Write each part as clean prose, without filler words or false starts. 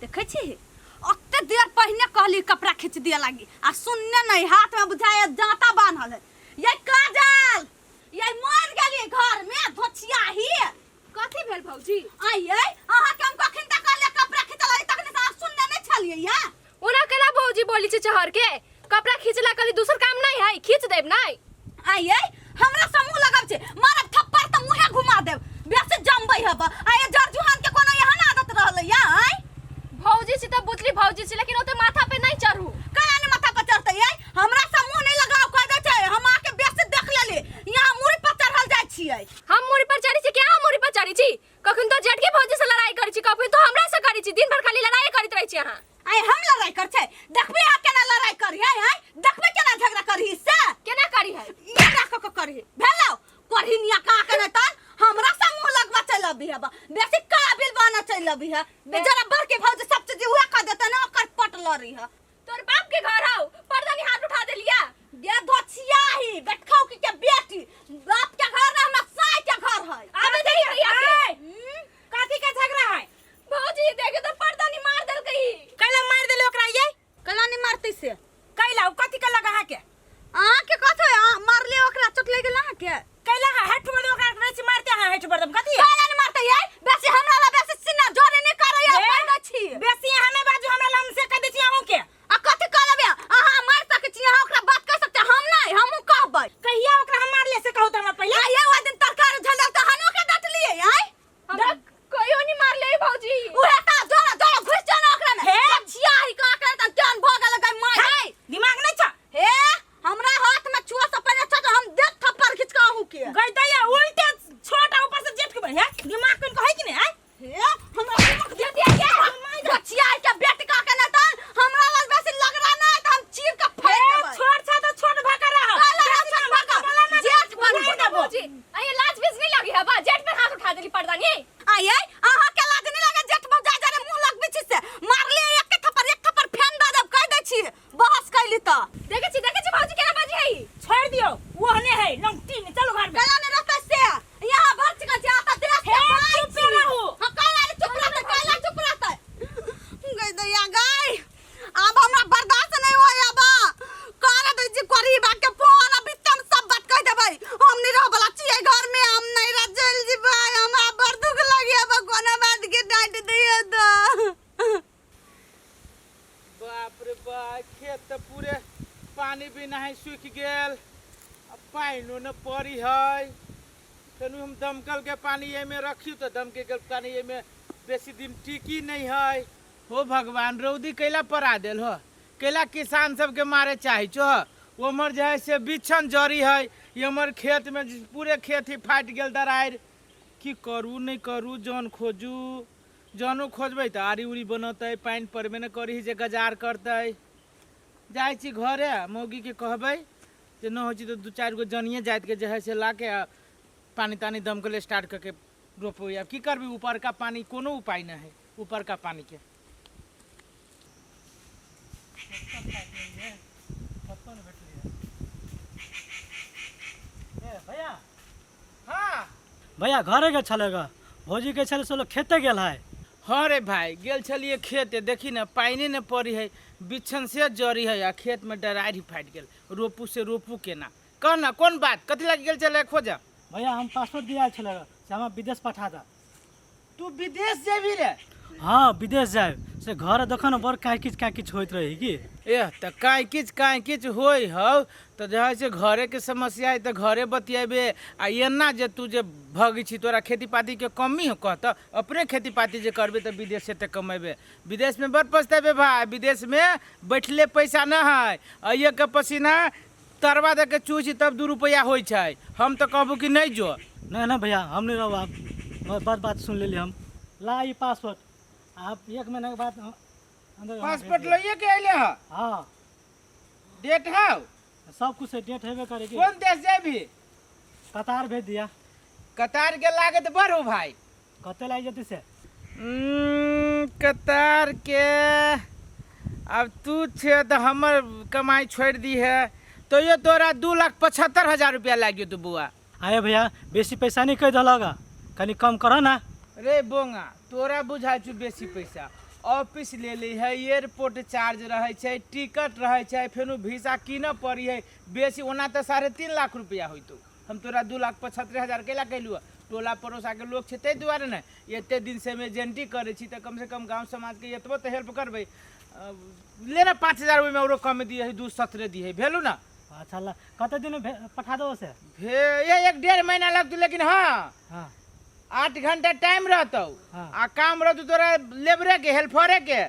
देखै छी ओते देर पहिने कहली कपड़ा खींच दिया लागी आ सुनने नहीं हाथ में बुझाए जाता बान्हल है ये काजल ये मर गेली घर में धोछियाही कथी भेल भौजी आइए अहाँ के हम कखन तक कहलिए कपड़ा खींच लागी तखने से अहाँ सुनने नहीं छलिए या ओना केना भौजी बोली छै चहर के कपड़ा खींचला कली दूसर काम नहीं है खींच देब नहीं आइए हमरा समूह लगब छै मारब थप्पड़ त मुहे घुमा देब बेसी जमबै हब आइए जर जुहान के कोनो एहन आदत रहलै या आइ भौजी छी त बुझली भौजी छी लेकिन ओते माथा पे नहीं चढ़ू काला ने माथा पर चढ़तै आइ हमरा समूह नहीं लगाव कह दै छै हम आके बेसी देख लेली यहाँ मुड़ी पर चढ़ल जाइ छियै हम मुड़ी पर चढ़ी छी क्या हम मुड़ी पर चढ़ी छी कखन तो जेठकी भौजी से लड़ाई करै छी कखन तो हमरा से करै छी दिन भर खाली लड़ाई करैत रहै छी अहाँ आइ हम लड़ाई कर छै देखबे अहाँ केना लड़ाई करी है आइ देखबे केना झगड़ा करही से केना करी है ये कऽ के करही भेलौ करही निया का के नहीं तन हमरा से मुंह लगवा चल अभी है बेसी काबिल बना चल अभी है बेचारा बढ़ के भौजी सब चीज उहे कर देते ना ओकर पट लड़ी है तोर बाप के घर हौ परदानी हाथ उठा देलिया ये धोछिया ही बेटखाऊ की के बेटी बाप के घर ना हमरा साई के घर है आबे दे भैया के कथी के झगड़ा है भौजी देखे तो परदानी मार देलकै कैला मार देले ओकरा ये कला नहीं मारते से कैला उ कथी के लगा के अहाँ के कथो है मारले ओकरा चोट लागि गेल अहाँ के कैला हा हट बदम ओकरा रहै छी मारते अहाँ हट बदम कथी कैला नहीं मारते ये बेसी हमरा ला बेसी सीना जोरे नहीं करे हे? ये कह छी बेसी अहाँ नहि बाजू हमरा लग हमसे कह दै छी अहूँ के आ कथी कहलबे अहाँ मार सकै छी अहाँ ओकरा बात कह सकते हम नहीं हमहूँ कहबै कहिया ओकरा हम मारले से कहू त हमरा पहिले आ ये ओहि दिन तरकारी झलक तऽ हनो के डटलिए आय हमरा कहियो नहीं मारले भौजी उहे त जोरा जोरा घुस जाना ओकरा में हे? छिया ही का करे त केहन भ गेल गई माय है, दिमाग नहि छ हे हमरा हाथ में छुआ से पहिले छ हम देख थप्पड़ खींच के अहूँ के गई त या उल्टे छोट आ ऊपर से जेठ के बढ़िया दिमाग कोन कहै कि नहि आय हे हमरा दिमाग दे दिया के छिया के बेटी का के ना त हमरा लग बेसी लग रहा ना त हम चीर के फेंक देबै छोट छ त छोट भका रह काला रह छोट भका जेठ बन नहीं देबो। भौजी अये लाज बीज नहीं लगी है बा जेठ पे हाथ उठा देली परदानी आये अहाँ के लाज नहीं लगे जेठ बौजा जरे मुंह लगबै छी से मारलिए एक के थप्पड़ एक थप्पड़ फेन दऽ देब कहि दै छी बहस कैली तऽ देखे छी भौजी केना बाजी है छोड़ दियो ओहने है लंगटी में चलो घर में काला नहीं रहता से यहाँ भर चिकन छै आता देश के हे, भाई चुप छी। रहू। हाँ काला नहीं चुप रहतै काला चुप रहतै गई दैया गई अब हमरा बर्दाश्त नहीं होय अब कर दै छी गरीबा के फोन अभी तम सब बात कह देबै हम नहीं रह वाला छियै घर में हम नहीं रह चल जेबै हमरा बड़ दुख लगी अब कोनो बात के डांट दियो तो बाप रे बा खेत तऽ पूरे पानी बिना है सूखि गेल आ पानिओ न पड़ी है तनु हम दमकल के पानी एहिमे रखियौ तऽ दमकल के पानी एहिमे बेसी दिन टिकी नहीं है हो भगवान रौदी कैला पड़ा देल हो कैला किसान सबके मारे चाहे छो ओम्हर जे है से बिछन जड़ी है एम्हर खेत में पूरे खेत ही फाटि गेल दरारि की करू नहि करू जन खोजू जनो खोजबै तऽ आरी उरी बनतै पानि पड़बे नहि करी जे गजार करतै जाइ छी घरे मौगीके कहबै जे नहि होइ छै तऽ दू चारि गो जनिए जातिके जे है से ला के आ पानि तानि दमकल स्टार्ट कऽ के रोपबै आब की करबै ऊपरका पानि कोनो उपाय नहि है ऊपरका पानिके कतऽ नहि भेटलैए ए भैया हाँ भैया घरे गेल छलै ग भौजी कहै छलै से लोग खेते गेल है हाँ रे भाई गेल छलियै खेते देखी ने पानिए ने पड़ी है बिछन से जड़ी है आ खेत में डरारि फाटि गेल रोपू से रोपू केना कह ना कोन बात कथी लागि गेल छलै खोजऽ भैया हम पासपोर्ट दिया छलै ग से हमरा विदेश पठा दऽ तू विदेश जेबी रे हाँ विदेश जाए से घर देखो ने बड़ काहे किछु काहे किछु होइत रही की एह तऽ काहे किछु काहे किछु होइ हौ तऽ जे है से घरेके समस्या है तऽ घरे बतियेबे आ एना जे तू जे भगै छी तोरा खेती पातीके कमी हो कहतऽ अपने खेती पाती जे करबे तऽ विदेशे तऽ कमेबे विदेशमे बड़ पछतेबे भाय विदेशमे बैठले पैसा नहि है अइएके पसीना तरवा दऽ के चूसी तब 2 रुपैआ होइ छै हम तऽ कहबू कि नहि जो नहीं नहीं भैया हम नहीं रहब आप बड़ बात सुन लेली हम ला ई पासपोर्ट आप एक महीना के बाद अंदर हमरा भेज पासपोर्ट दिअ। लइए के अइले ह हाँ डेट हौ सब कुछ डेट हेबे करे की कोन देश जेबही कतार भेज दिया कतार के लागत बड़ हो भाई कते लागि जेतै से कतार के अब तू छे तऽ हमर कमाई छोड़ि दी है तो ये तोरा 2,75,000 रुपया लागि तू बुआ आये भैया बेसी पैसा नहीं कह दलग कनी कम करो ना रे बोंगा तोरा बुझाइ छौ बेसी पैसा ऑफिस ले लै है, एयरपोर्ट चार्ज रहै छै, टिकट रहै छै, फेनो वीजा कीनऽ पड़ी है बेसी। ओना तऽ 3.5 लाख रुपया होइतौ, हम तोरा 2,75,000 कैला कैलू? टोला पड़ोसाके लोक छै ताहि दुआरे ने। एते दिनसँ हम एजेंटी करै छी तऽ कमसँ कम गाँव समाजके एतबो तऽ हेल्प करबै। ले ने, 5,000 ओहिमे औरो कम दिए है, 2.70 दिए भेलू ने। अच्छा, ला कते दिन में पठा देबो से? भे 1-1.5 महीना लगतौ, लेकिन हाँ, 8 घंटा टाइम रहतौ। आ काम रहतौ तोरा लेबरे के, हेल्परे के।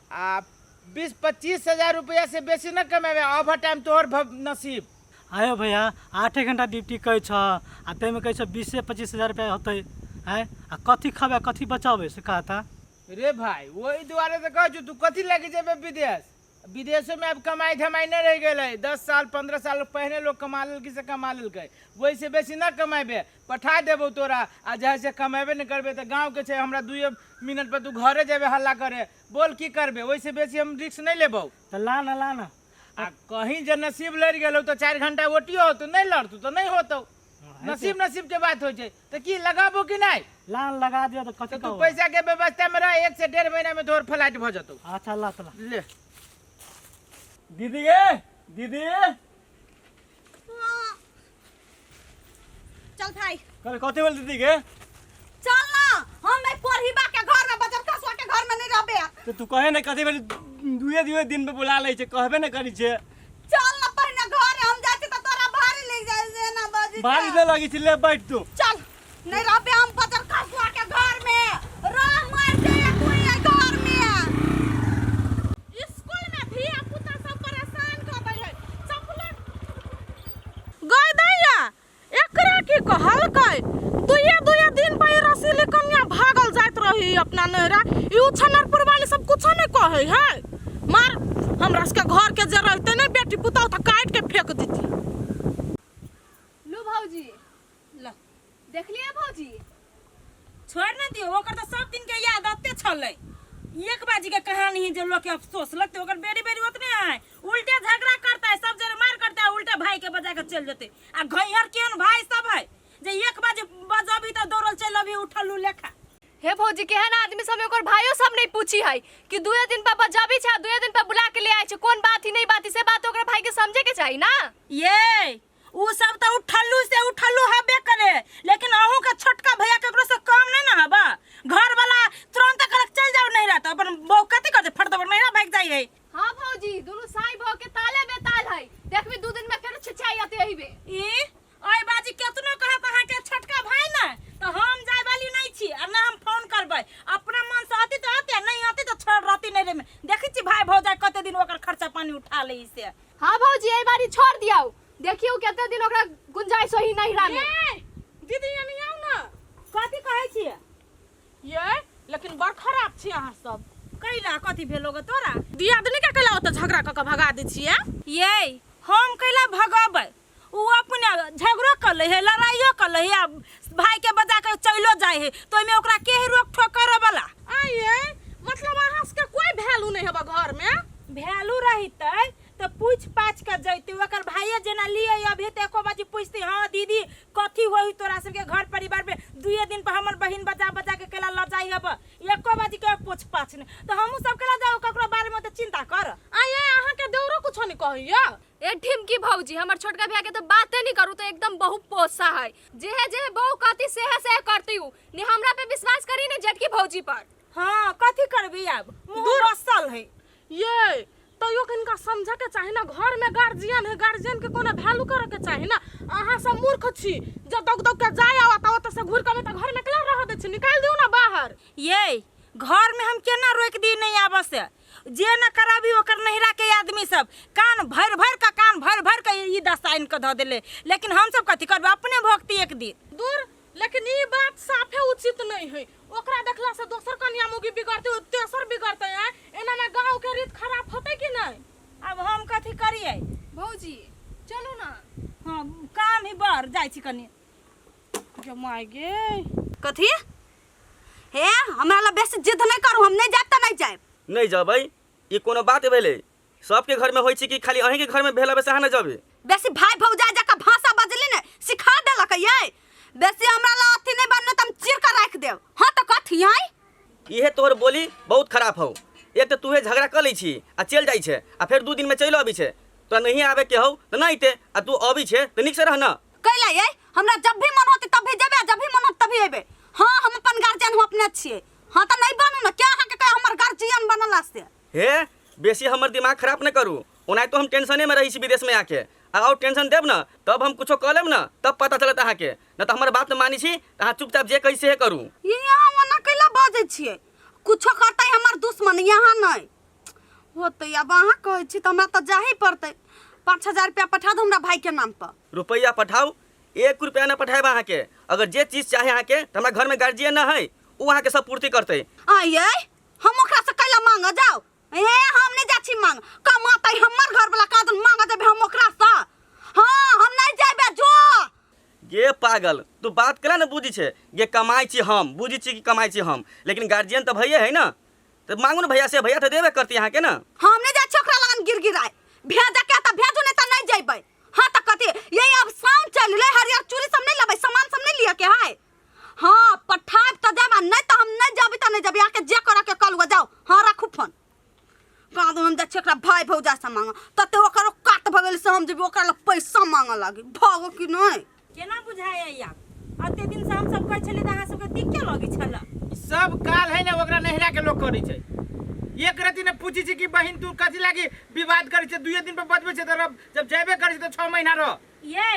आ 20-25 हजार रुपया से बेसी न कमेबे, ओवर टाइम तोहर नसीब। आयो भैया, 8 घंटा ड्यूटी कहै छ आ ताहिमे कहै छ 20-25 हजार रुपया होतै। आँय, आ कथी खबै, कथी बचेबै से कहता। रे भाई, वही दुआरे तऽ कहै छौ, तू कथी लगे जेबे विदेश? विदेशो में अब कमाई धमाई नहीं रह गेलै। 10 साल 15 साल पहले लोग कमा लेलकै से कमा लेलकै, वैसे बेसी न कमेबे। पठा देबौ तोरा, आ जे से कमेबे नहीं करबे तऽ गाँव के छै, हमरा 2 मिनट पर तू घरे जेबे हल्ला करे। बोल, की करबे? वैसे बेसी हम रिस्क नहीं लेबौ। तऽ ला ना, ला ना। आ कहीं जे नसीब लड़ि गेलौ तऽ 4 घंटा ओटियो होतौ, नहीं लड़तौ तऽ नहीं होतौ। नसीब नसीब के बात होइ छै। तऽ की लगाबो कि नहीं? ला न, लगा दियो तऽ कथी तऽ तू कहबो? पैसा के व्यवस्था में रह, 1 से 1.5 महीना में तोहर फ्लाइट भऽ जेतौ। अच्छा, ला तऽ ला। ले। दीदी गे, दीदी। हाँ। चल भाई। कल कथी बोल दीदी गे? चल ना, हम नहीं पढ़ीबा के घर में, बजर कसवा के घर में नहीं रहबे। तो तू कहे ने कथी भेल? दुए दुए दिन पे बुला लै छै, कहबे ने करी छै। चल ना पहिने घर, हम जाइ छी तऽ तोरा भारी लग जाइ छै ना बाजी। भारी ले लगी छै, ले बैठ तू। चल, नहीं रहबे हम बजर कसवा के घर में। रह मर दे कोई है घर में। स्कूल में धिया पुता सब परेशान कर दै है। चप्पल गय दैया, एकरा की कहलकै? दुइये दुइये दिन पर ई रसीली कन्या भागल जाइत रही अपना नैहरा। ई उछनरपुर वाली सब कुछो नहीं कहै है। मार, हमरा सबके घर के जे रहते नहीं बेटी पुतहु तऽ काटि के फेंक देती। लू भौजी। ल। देखलिए भौजी? छोड़ ने दियौ, ओकर तऽ सब दिन के याद छलै। एक बाजी के कहानी है जे लोग के अफसोस लगते। ओकर बेरी बेरी उतने है, उल्टे झगड़ा करता है, सब जरे मार करता है, उल्टे भाई के बजा के चल जेते। आ घैहर केहन भाई सब है जे एक बाजे बजबी तऽ दौड़ल चल अभी उठल लेखा। हे भौजी, केहन आदमी सब, ओकर भाइयो सब नहीं पूछी है कि दुए दिन पर बजाबी छै आ दुए दिन पर बुला के ले आइ छै। कोन बात ही नहीं बात ही, से बात ओकरा भाई के समझे के चाही ना। ये उ सब तऽ उठल्लू से उठल्लू हबे करे, लेकिन अहूँ के छोटका भैया केकरो से कम नहीं ना हबा। घर वाला तुरंत कहलक चल जाओ नैहरा, तऽ अपन बहू कथी करते? फट दबर नैहरा भागि जाइ है। हाँ भौजी, दुनू साई भाव के ताले बेताल है। देखबी, 2 दिन में फेर छिछाई आते ही बे। ई ओइ बाजी केतनो कहत अहाँके छोटका भाई ने, तऽ हम जाय वाली नहीं छी आ ना हम फोन करबै। अपना मन से अती तऽ अते, नहीं अती तऽ छोड़, रहती नहीं में। देखै छी भाई भौजाई कते दिन ओकर खर्चा पानी उठा ले से। हाँ भौजी, एहि बारी छोड़ दियौ, देखियौ कते दिन ओकरा गुंजाइश होई नैहरा में। दीदी, यानी आउ ना। कथी कहै छियै? ये लेकिन बड़ खराब छी अहाँ सब। कैला, कथी भेलो गे तोरा? दियादनी के कैला ओतऽ झगड़ा कऽ कऽ भगा दै छियै? ये हम कैला भगबै? उ अपने झगड़ो कर लै है, लड़ाइयो कर लै है आ भाई के बजा के चलो जाए है, तो ओहिमे ओकरा के है रोक ठोक करे वाला? आइए, मतलब अहाँ सबके कोई वैल्यू नहीं हेबा घर में। वैल्यू रहितै तऽ पूछ पाछ के जैते। ओकर भाइये जेना लिए अभी तऽ एको बाजी पूछते, हाँ दीदी, कथी होई तोरा सबके घर परिवार में? दुए दिन पर हमर बहिन बजा बजा के केला ल जाई हब, एको बाजी के पूछ पाछ नहीं, तऽ हमहूँ सब केला जाऊ ककरो बारे में तऽ चिंता कर। आइए, अहाँ के देवरो कुछो नहीं कहैया? ए ठिमकी भौजी, हमर छोटका भैया के तो बाते नहीं करू तो एकदम बहुत पोसा है। जेहे जेहे बहू कहती सेहे सेहे करती हूँ। ने हमरा पे विश्वास करी ने जेठकी भौजी पर। हाँ, कथी करबी आब, मुँह बसल है। ये तैयो हिनका समझे के चाही ना, घर में गार्जियन है, गार्जियन के कोनो वैल्यू करे के चाही ना। अहाँ सब मूर्ख छी, जब दौग दौग के जाय आवत आवत से घूर के अबै तऽ घर में केला रह दै छी? निकालि दियौ ना बाहर। ये घर में हम केना रोकि दी नहीं आबऽ से? जे न कराबी ओकर नैहरा के आदमी सब कान भरि भरि के, कान भरि भरि के ई दशा आनि के धऽ देले, लेकिन हम सब कथी करबै? अपने भोगती एक दिन। दूर, लेकिन ई बात साफे उचित नहीं है। ओकरा देखला से दोसर कन्या मुगी बिगड़ते, तेसर बिगड़ते हैं। एना में गांव के रीत खराब होते कि नहीं? अब हम कथी करिए? भौजी, चलू ना। हाँ, काम ही बढ़ जाइ छी कनी। जमाय गे। कथी हे, हमरा ला बेसी जिद नहीं करू। हम नहीं जायब तऽ नहीं जायब। नहि जेबै, ई कोनो बात भेलै? सबके घरमे होइ छै कि खाली अहीँके घरमे भेल हबे से अहाँ नहि जेबै? बेसी भाई भौजाई जकाँ भाषा बजली ने, सिखा देलक ये। बेसी हमरा ला अथी नहीं बनने तऽ हम चीर के राखि देब। हाँ तऽ कथी आइ? इहे तोहर बोली बहुत खराब हौ। एक तऽ तूहे झगड़ा कऽ लै छी आ चलि जाइ छै आ फेर 2 दिनमे चलि अबै छै। तोरा नहिए आबैके हौ तऽ नहि अइते, आ तू अबै छै तऽ नीकसँ रह न। कैला ये हमरा जब भी मन होते तब भी जेबे, जब भी मन होते तभी अबे। हाँ हम अपन गार्जियन हम अपने छियै। हाँ तऽ नहीं बनू ना, क्या अहाँके कहे हमर गार्जियन बनला से? हे बेसी हमर दिमाग खराब नहि करू, ओनाहितो हम टेंशनेमे रहै छी विदेशमे आके, आ आओर टेंशन देब ने तब हम कुछो कऽ लेब ने तब पता चलत अहाँके। नहि तऽ हमर बात मानै छी तऽ अहाँ चुपचाप जे कहै सेहे करू। ये यहाँ ओना कैला बजै छियै? कुछो करतै हमर दुश्मन यहाँ नहीं होतै। आब अहाँ कहै छी तऽ हमरा तऽ जाही पड़तै। 5000 रुपया पठा दू हमरा भाई के नाम पर। रुपैआ पठाउ? 1 रुपया नहि पठायब अहाँके। अगर जे चीज चाही अहाँके तऽ हमरा घरमे गार्जियन नहि है, ओ अहाँके सब पूर्ति करतै। आइए हम ओकरा से कैला मांग जाउ? ए हम नहीं जा छी मांग, कमातै हमर घर वाला कादन मांग जेबै हम ओकरा से। हाँ हम नहीं जेबै जो। गे पागल तू बात केला ने बुझी छे? गे कमाइ छी हम, बुझी छी कि कमाइ छी हम, लेकिन गार्जियन तऽ भैये है ने, तऽ मांगू ने भैया से, भैया तऽ देबे करती अहाँके ने। हम नहीं जा छी ओकरा लगन गिर गिराए, भेज के तऽ भेजू नहीं तऽ नहीं जेबै। हाँ तऽ कथी ये अब साउन चलि गेलै, हरियर चूड़ी सब नहीं लेबै, सामान सब नहीं लिअ के है। हाँ पठायब तऽ देब, आ नहीं तऽ हम नहीं जेबै तऽ नहीं जेबै, अहाँके जे करऽ के कल जाउ। हाँ राखू फोन। कादो हम जाइ छी ओकरा भाय भौजा से मांगऽ, तते ओकर औकात भऽ गेल से हम जेबै ओकरा लग पैसा मांगऽ लागी। भागो कि नहीं? केना बुझाइए आब? एते दिन से हम सब कहै छलियै तऽ अहाँ सबके दिक्के लगै छल। ई सब काल है ने ओकरा नहिरा के लोग करै छै। एक रति ने पूछी छै कि बहिन तू कथी लागी विवाद करै छै, दुइये दिन पर बतबै छै तऽ जब जेबे करै छै तऽ 6 महीना रह। ये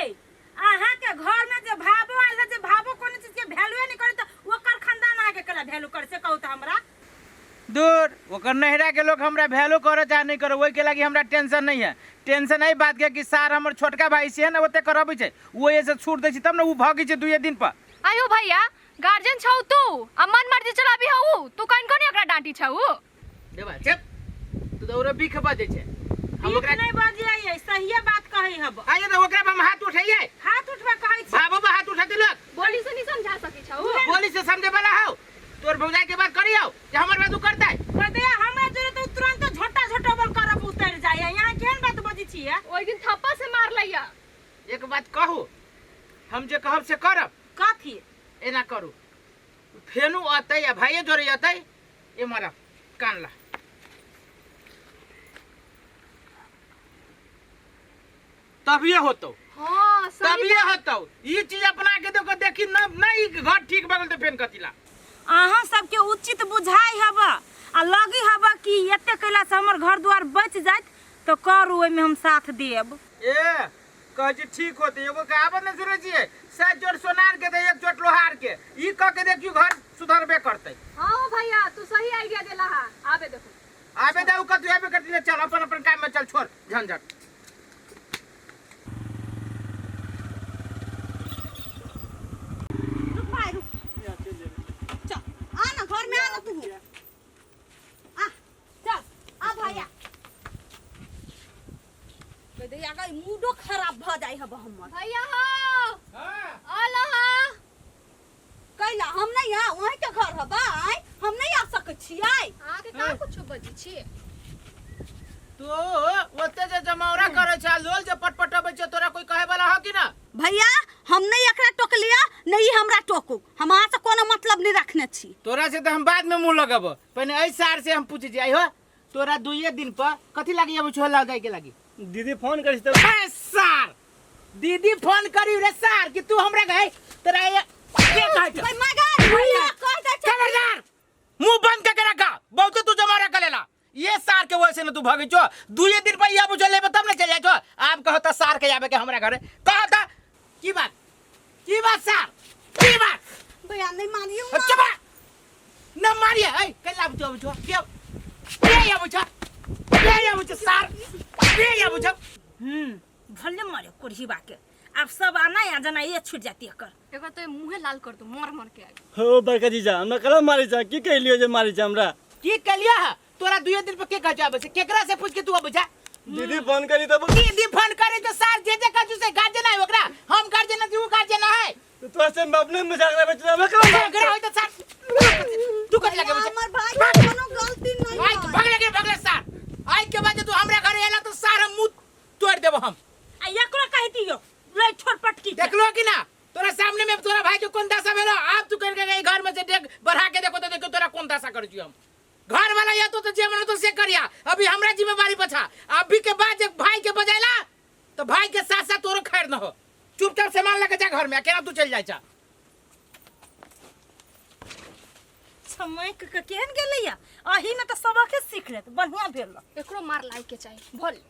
अहाँ के घर में जे भाबो आयल है, जे भाबो कोनो चीज के वैल्यूए नहीं करे, तऽ ओकर खानदान अहाँ के केला वैल्यू करे से कहू तऽ हमरा? दूर ओकर नहिरा के लोग हमरा वैल्यू करे चाहे नहीं करे, ओहि के लागी हमरा टेंशन नहीं है। टेंशन एहि बात के कि सार हमर छोटका भाई से है ने ओते करबै छै, ओ एहि से छूट दै छै तब ने ओ भगै छै दुइये दिन पर। आयो भैया गार्जियन छौ तू आ मन मर्जी चलाबी हौ, तू कन कन एकरा डांटी छौ? देवा चुप, तू तऽ ओकरा बीख बजै छै। हम बीख ओकरा नहीं बजै, सहिए बात कहै हब। आइए तऽ ओकरा पर हम हाथ उठैयै? हाथ उठबे कहै छी। बाबू पर हाथ उठा देलक। बोली से नहीं समझा सकै छौ? बोली से समझे वाला हौ? तोर भौजाई के बात करियौ जे हमर बात उ करतै? कहते हमरा जोरे तो तुरंत झोटा झोटा बोल करब उतर जाय, यहाँ केहन बात बजै छियै? ओहि दिन थप्पा से मार लैया। एक बात कहू, हम जे कहब से करब। कथी? एना करू, फेनु अतै आ भाइये जोरे अतै, ए मरब कान ला तभिए होतौ। हाँ सही। तभिए होतौ। ई चीज अपना के देखो देखी न नहीं घर ठीक भऽ गेल तऽ फेन कथी ला? अहाँ सबके उचित बुझाइ हब आ लगी हब कि एते कैला से हमर घर दुआर बच जाइत तऽ करू, ओहिमे हम साथ देब। ए कहै छी ठीक होतै, एगो कहावत नहि सुनै छियै, 7 जोड़ सोनार के तऽ 1 जोड़ लोहार के। ई कह के देखियौ घर सुधरबे करतै। हाँ भैया तू सही आइडिया देला हा, आबे देखो। आबे दे, उ कथी आबे करती, चल अपन अपन काम में चल, छोड़ झंझट। रुक भाई रुक, चल आ ना घर में, आ ना तू आ, चल आ भैया। दैया गई मूडो खराब भ जाय हब हमर। भैया हो आला हा। कैला हम नहीं आ, वहीं के घर हबा, आय हम नहीं आ सकै छियै। अहाँके का कुछो बजै छी? तो ओते जे जमौरा करै छै आ लोल जे पटपटबै छै, तोरा कोई कहे वाला ह कि ना? भैया हम नहीं एकरा टोकलिया, नहीं हमरा टोकू, हम अहाँ से कोनो मतलब नहीं रखने छी। तोरा से तऽ हम बाद में मुंह लगब, पहिने एहि सार से हम पूछै छी। आइ हो तोरा दुइये दिन पर कथी लागी अबै छो लग जाय के लागी? दीदी फोन करी तऽ। ए सार दीदी फोन करी रे सार कि तू हमरा गए तोरा ये के कहै छै? भाई मगर भैया कह दे छै। खबरदार मुंह बंद करके रखा, बहुते तू जमारा कर लेला। ये सार के वजह से न तू भगै छो, दुइये दिन पर आबू छो लेबे तब न चल जाइ छो। आब कहो त सार के आबे के हमरा घरे, कहो त की बात, की बात सार, की बात? भैया नहीं मानियो। चुप न मारिए। ए कल आबू छो, आबू छो के के आबू छो, के आबू छो सार, के आबू छो? भले मारे कोढ़ीबा के, आब सब आना या जाना ये छूट जाती एकर। एकर तो मुँहे लाल कर दू मर मर के आइ। हो बड़का जीजा हमरा कला मारै छै? की कहलियो जे मारै छै हमरा? की कहलियो है तोरा दुइये दिन पर के कहै छौ आबै छै? केकरा से पूछ के तू आबै छै? दीदी फोन करी तब। दीदी फोन करे तो सार जे जे कहै से गार्जियन है ओकरा, हम गार्जियन छी उ गार्जियन है। तो तोरा से हम अपने में झगड़ा बेच हमरा कला झगड़ा होय त सार तू कथि लगे? हमर भाई के कोनो गलती नहीं आई है। भगले के भगले सार, आई के बाद तू हमरा घरे एला तो सार हम मुंह तोड़ देबो हम। आ एकरो कहि दियो लै छोट पटकी के। देखलो कि ना तोरा सामने में तोरा भाई के कोन दशा भेलो? आब तू कर के गई घर में से देख बढ़ा के देखो तो देखो तोरा कोन दशा कर छी हम। घर वाला नहीं तो जे मन तो से करिया। अभी हमरा जिम्मेवारी बचा। अभी के बाद एक भाई के बजायला तो भाई के साथ साथ तोरो खैर न हो। चुपचाप सामान लेके जा घर में, अकेला तू चल जाय जा। चमैक के केहन गेलैया, अही में तऽ सबके सीख लेत, बढ़िया भेल। एकरो मार लायक के चाही भोल।